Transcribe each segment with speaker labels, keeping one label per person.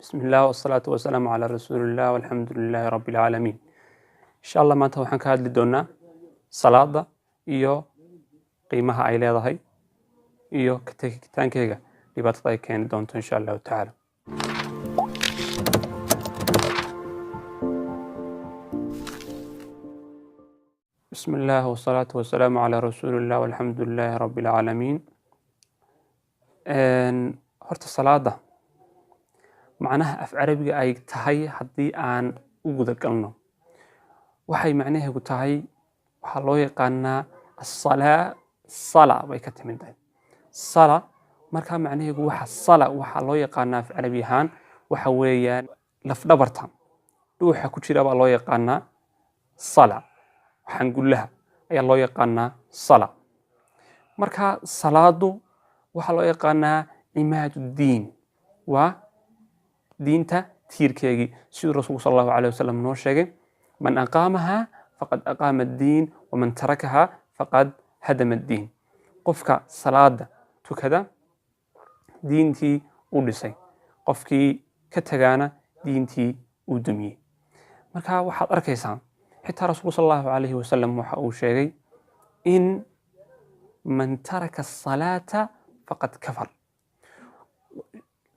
Speaker 1: بسم الله والصلاة والسلام على رسول الله والحمد لله رب العالمين. إن شاء الله maanta waxaan ka hadli doonaa salaada iyo qiimaha ay leedahay iyo ka tegitaankeyga dhibaatada ay keeni doonto insha Allahu tacaala. بسم الله والصلاة والسلام على رسول الله والحمد لله رب العالمين. Horta salaada macnaha af carabiga ay tahay haddii aan u guda galno, waxay macnaheedu tahay waxaa loo yaqaanaa asalaa, sala bay ka timid tahay sala. Markaa macnaheedu waxa sala waxaa loo yaqaanaa af carabi ahaan waxa weeyaan lafdhabarta dhuuxa ku jira baa loo yaqaanaa sala, xangullaha ayaa loo yaqaanaa sala. Marka salaadu waxaa loo yaqaanaa cimaaduddiin, waa diinta tiirkeegii, siduu rasuulku sal Allahu alayh wasalam noo sheegay: man aqaamaha faqad aqaama addiin, waman tarakaha faqad hadama addiin. Qofka salaada tukada diintii u dhisay, qofkii ka tagaana diintii uu dumiyey. Marka waxaad arkaysaa xitaa rasuulku sal Allahu alayhi wasalam waxa uu sheegay in man taraka asalaata faqad kafar.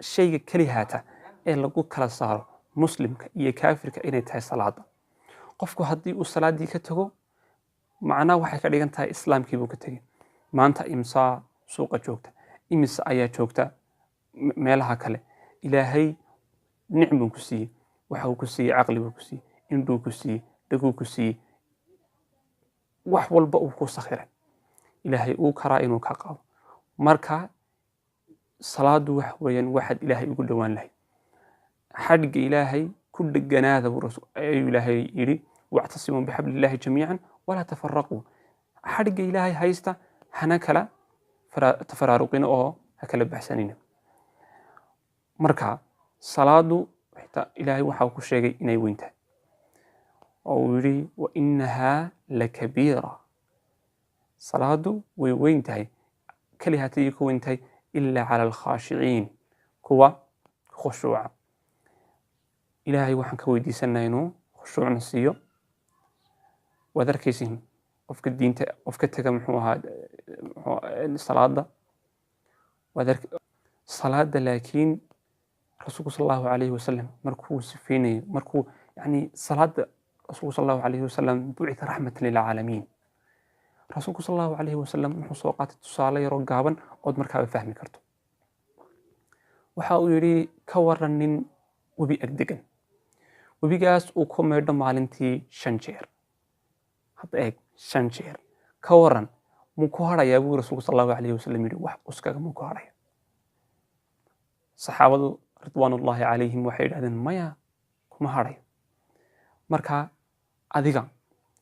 Speaker 1: Shayga kelihaata ee lagu kala saaro muslimka iyo kaafirka inay tahay salaada. Qofku haddii uu salaadii ka tago, macnaha waxay ka dhigan tahay islaamkii buu ka tegey. Maanta imsaa suuqa joogta, imise ayaa joogta meelaha kale? Ilaahay nicm buu ku siiyey, waxa uu ku siiyey caqli buu ku siiyey, indhuu ku siiyey, dhaguu ku siiyey, wax walba uu ku sakhiray. Ilaahay uu karaa inuu ka qaado. Marka salaadu wax weeyaan waxaad Ilaahay ugu dhowaan lahayd. Xadhigga Ilaahay ku dheganaada buu ayuu Ilaahay yidhi: wactasimuu bixablillahi jamiican walaa tafaraquu. Xadhigga Ilaahay haysta, hana kala tafaraaruqina oo ha kala baxsanina. Marka salaadu xitaa Ilaahay waxa uu ku sheegay inay weyn tahay oo uu yidhi: wa inahaa lakabiira. Salaadu way weyn tahay, kelihaatayay ku weyn tahay, ilaa cala alkhaashiciin, kuwa khushuuca. Ilaahay waxaan ka weydiisanaa inuu khushuucna siiyo. Waad arkaysiin qofka diinta qof ka taga muxuu ahaa salaada, waad ark salaada. Laakiin rasuulku sal Allahu alayhi wasalam markuu sifeynayo, markuu yani salaada, rasuulku sal Allahu alayhi wasalam bucitha raxmatan lilcaalamiin. Rasuulku sal Allahu alayhi wasalam wuxuu soo qaatay tusaale yaroo gaaban ood markaaba fahmi karto. Waxa uu yidhi: ka waran nin webi agdegan, webigaas uu ku maydho maalintii 5 jeer. Hadda eeg, 5 jeer. Ka waran muu ku hadhayaa buu rasuulku sal Allahu alayhi wasalam yidhi, wax uskaga muu ku hadhaya? Saxaabadu ridwaanullahi calayhim waxay yidhahdeen: maya, kuma hadhayo. Marka adiga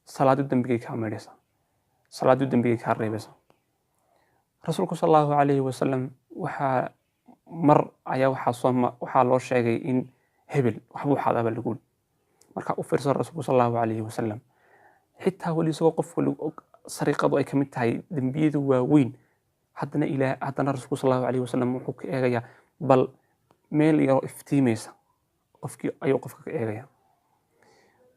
Speaker 1: salaadu dembigay kaa maydhaysaa, salaadu dembigay kaa reebaysaa. Rasuulku sal Allahu alayhi wasalam waxaa mar ayaa waxaa soo waxaa loo sheegay in hebel waxbuu xadaa baa lagu yidhi. Marka u fiirsan, rasuulku sal Allahu alayhi wasalam xitaa weli isagoo qofka sariqadu ay ka mid tahay dembiyada waaweyn, haddana ilaa haddana rasuulku sal Allahu alayhi wasalam wuxuu ka eegayaa bal meel yaroo iftiimaysa qofkii ayuu qofka ka eegaya.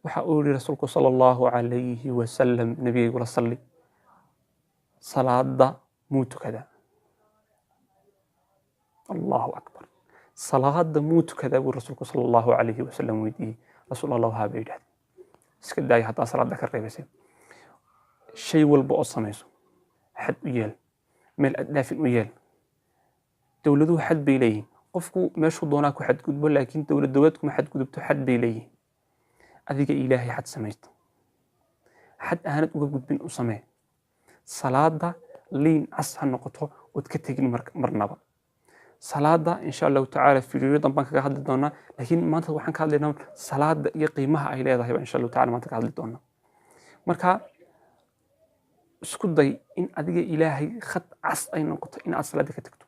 Speaker 1: Waxa uu yihi rasuulku sala Allahu alayhi wasalam, nabigaygula salli, salaada muu tukadaa? Allahu akbar! Salaada muu tukadaa buu rasuulku sala Allahu alayhi wasalam weydiiyey. Rasuul Allah, haa bay yidhahdeen. Iska daaya haddaa salaada ka reebaysay. Shay walba oo samayso xad u yeel, meel aad dhaafin u yeel. Dowladuhu xad bay leeyihiin. Qofku meeshuu doonaa ku xadgudbo, laakiin dowlad dowlad kuma xadgudubto, xad bay leeyihiin. Adiga Ilaahay xad samaysto, xad aanad uga gudbin u samee. Salaada liin cas ha noqoto ood ka tegin marnaba. Salaada insha Allahu tacaala fiidiyo danbaan kaga hadli doonaa, laakiin maanta waxaan ka hadlaynaa salaada iyo qiimaha ay leedahay baa insha Allahu taala maanta ka hadli doonaa. Marka isku day in adiga Ilaahay khad cas ay noqoto in aad salaada ka tagto,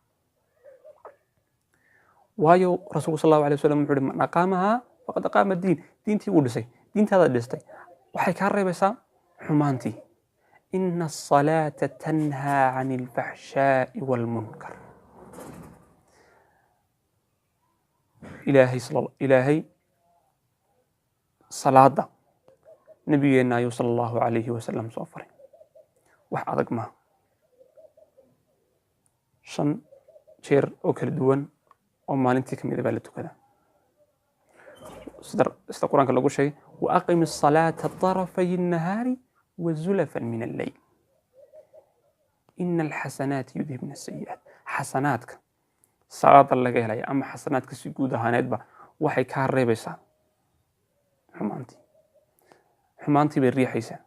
Speaker 1: waayo rasuulku sal Allahu alayh wasalam wuxuu uhi: man aqaamahaa faqad aqaama diin. Diintii wuu dhisay, diintaadaad dhistay. Waxay kaa reebaysaa xumaantii. ina asalaata tanhaa can alfaxshaa'i waalmunkar. Ilaahay salaada nabigeenna ayuu sala Allahu calayhi wasalam soo faray. Wax adag maaha, 5 jeer oo kala duwan oo maalintii ka mid ah baa la tukadaa. Sida Qur-aanka lagu sheegay, wa aqimi asalaata tarafay annahaari wa zulafan min alleyl ina alxasanaati yudhibna asayi'aat. Xasanaadka salaada laga helaya ama xasanaadka si guud ahaaneedba waxay kaa reebaysaa xumaantii, xumaantii bay riixaysaa.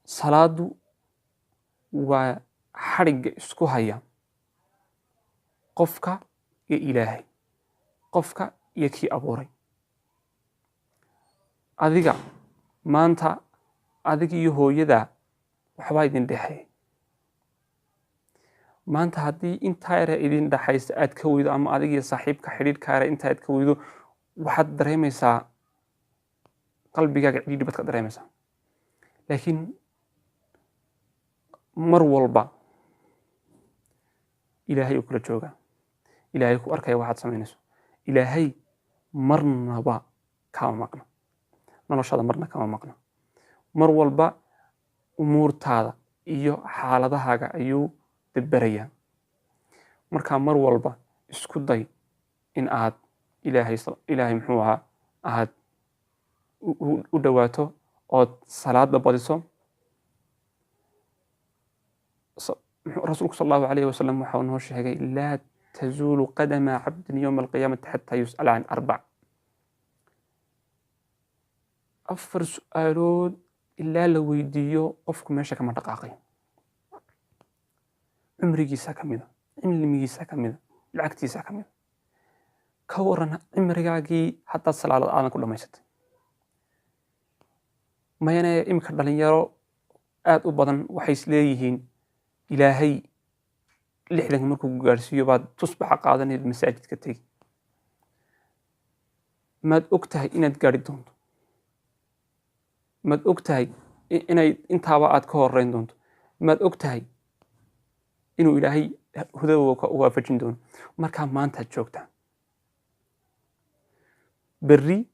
Speaker 1: Salaadu waa xadhigga isku haya qofka iyo Ilaahay, qofka iyo kii abuuray. Adiga maanta, adiga iyo hooyada waxbaa idin dhexeeya. Maanta haddii intaa yare idin dhexaysa aad ka weydo, ama adiga iyo saaxiibka xidhiidhka yare intaa aad ka weydo, waxaad dareemaysaa qalbigaaga cidhiidhi baad ka dareemaysaa. Laakiin mar walba Ilaahay uu kula joogaa, Ilaahay ku arkaya waxaad samaynayso. Ilaahay marnaba kama maqna noloshaada, marna kama maqna. Mar walba umuurtaada iyo xaaladahaaga ayuu dabberayaa. Marka mar walba isku day in aad Ilaahay muxuu ahaa aad u dhowaato ood salaada badiso. Rasuulku sal Allahu alayhi wasalam waxa uu noo sheegay, laa tazuulu qadama cabdin yowma alqiyaamati xataa yus'ala can arbac. 4 su'aalood ilaa la weydiiyo qofku meesha kama dhaqaaqayo. Cumrigiisa ka mida, cilmigiisa ka mida, lacagtiisa ka mida. Ka waran cimrigaagii haddaad salaadad aadan ku dhamaysatay? Mayane, iminka dhalinyaro aad u badan waxay isleeyihiin Ilaahay 60ka markuu ku gaarsiiyo baad tusbaxa qaadanayd masaajidka tegi. Maad og tahay inaad gaari doonto? Maad og tahay inay intaaba aad ka horeyn doonto? Maad og tahay inuu Ilaahay hudaba ka waafajin doono? Markaa maantaad joogtaa, berri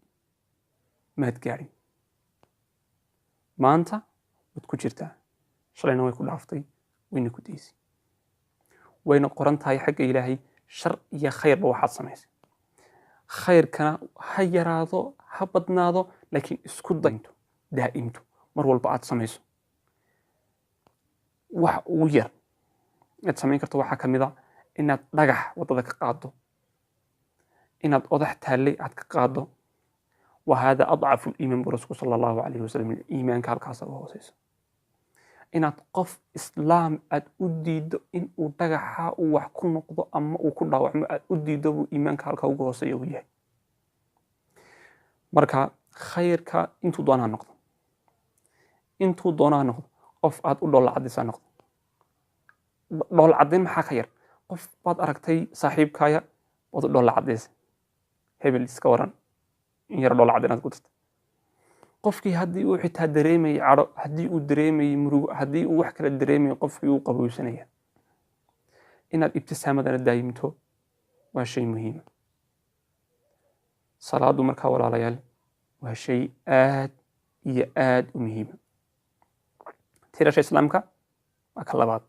Speaker 1: maad gaadhin. Maanta waad ku jirtaa, shalayna way ku dhaaftay, wayna ku daysay, wayna qoran tahay xagga Ilaahay shar iyo khayrba waxaad samaysay. Khayrkana ha yaraado ha badnaado, laakiin isku daynto daa'imto, mar walba aad samayso. Wax ugu yar aad samayn karto waxaa ka mid a inaad dhagax waddada ka qaaddo, inaad odax taallay aad ka qaaddo. Wa hada adcafu liimaan buu rasuulku sala Allahu calayhi wasalam, iimaanka halkaasa u hooseysa. Inaad qof islaam aad u diiddo in uu dhagaxa uu wax ku noqdo ama uu ku dhaawacmo aad u diiddo buu iimaanka halka ugu hooseeya uu yahay. Marka khayrka intuu doonaa noqdo, intuu doonaa noqdo, qof aad u dhoolla caddaysaa noqdo. Dhoolla caddayn maxaa ka yar? Qof baad aragtay saaxiibkaaya, waad u dhoolla caddaysay, hebel iska waran, in yar dhoolla caddayn aad ku dartay. Qofkii haddii uu xitaa dareemayay cadho, haddii uu dareemayay murugo, haddii uu wax kala dareemayay, qofkii uu qabowsanaya. Inaad ibtisaamadana daayimto waa shay muhiima. Salaadu markaa walaalayaal waa shay aad iyo aad u muhiima. Tiirasha islaamka waa ka labaad,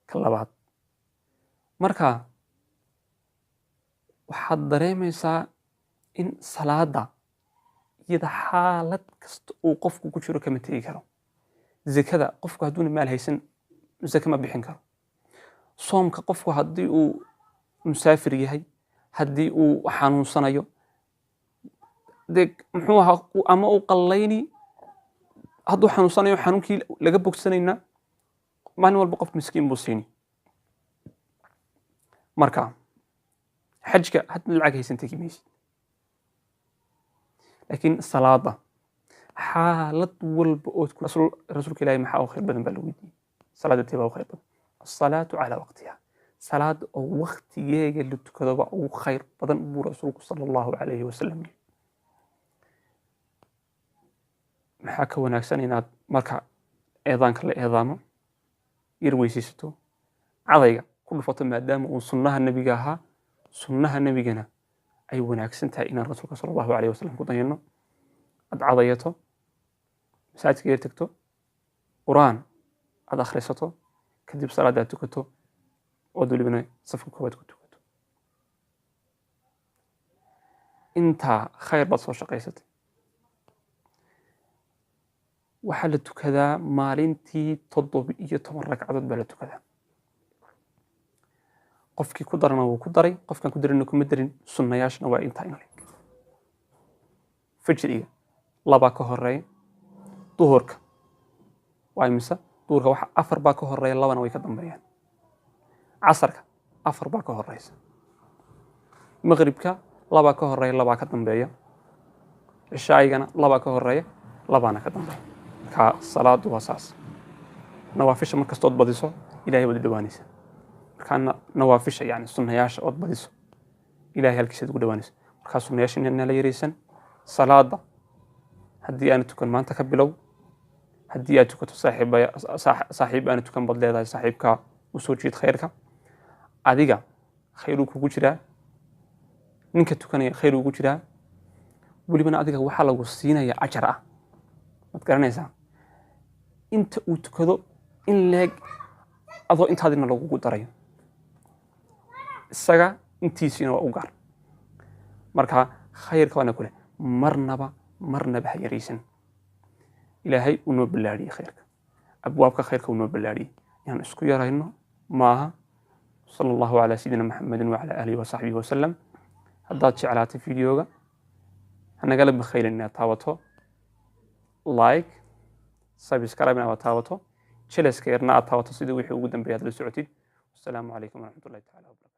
Speaker 1: ka labaad. Marka waxaad dareemaysaa in salaada iyada xaalad kasta uu qofku ku jiro kama tegi karo. Zakada qofku hadduuna maal haysan zaka ma bixin karo. Soomka qofku haddii uu musaafir yahay, haddii uu xanuunsanayo, dee muxuu ahaa ama uu qallayni, hadduu xanuunsanayo xanuunkii laga bogsanayna maalin walba qof miskiin buu siini. Marka xajka hadda lacag haysan tegi maysid, laakiin salaada xaalad walba ood ku rasuulka Ilaahay maxaa u khayr badan baa la weydiiyey. Salaada tee baa u khayr badan? Asalaatu calaa waqtiha, salaada oo waqtigeega la tukado baa ugu khayr badan buu rasuulku sala Allahu calayhi wasalam yiri. Maxaa ka wanaagsan inaad marka eedaanka la eedaamo yar weysaysato, cadayga ku ku dhufato, maadaama uu sunnaha nebiga ahaa, sunnaha nebigana ay wanaagsan tahay inaan rasuulka sala allahu calayhi wasalam ku dayano. Aad cadayato, masaajidka yar tagto, qur'aan aad akhrisato, kadib salaada aad tukato, ood welibana safka koowaad ku tukato. Intaa khayr baad soo shaqaysatay. Waxaa la tukadaa maalintii 17 ragcadood baa la tukadaa. Qofkii ku darana wuu ku daray, qofkan ku darina kuma darin. Sunnayaashana waa intaa in leg. Fajriga labaa ka horeeya, duhurka waa imisa? Duhurka waxa 4 baa ka horeeya, 2na way ka dambeeyaan. Casarka 4 baa ka horeysa, maqribka 2 ka horeeya, 2 ka dambeeya, cishaayigana 2 ka horeeya, 2na ka dambeeya. Marka salaadu waa saas. Nawaafisha markastood badiso Ilahay waad u dhawaanaysaa. Markaa nawaafisha, yani sunnayaasha ood badiso, Ilahay halkiisaad ugu dhawaanaysa. Markaa sunnayaasha inaan la yaraysan. Salaada haddii aana tukan maanta ka bilow. Haddii aad tukato, saaxiib aana tukan baad leedahay, saaxiibkaa u soo jiid khayrka. Adiga khayruu kugu jiraa, ninka tukanaya khayr ugu jiraa, welibana adiga waxaa lagu siinaya ajar ah. Maad garanaysaa inta uu tukado in leeg adoo intaadina lagugu darayo, isaga intiisiina waa u gaar. Marka khayrka waana kule, marnaba marnaba ha yaraysan. Ilaahay uu noo ballaadhiyey khayrka, abwaabka khayrka uu noo ballaadhiyey, inaan isku yarayno maaha. Sala allahu calaa sayidina maxamedin wacala aalihi wasaxbihi wasalam. Haddaad jeclaatay videoga, hanagala bakhaylin inaad taabato like, subscribe aad taabato, jeleska yarna aad taabato, sidii wixii ugu dambeeya aad la socotid. Wasalaamu calaykum waraxmatullahi taala wabarakatu.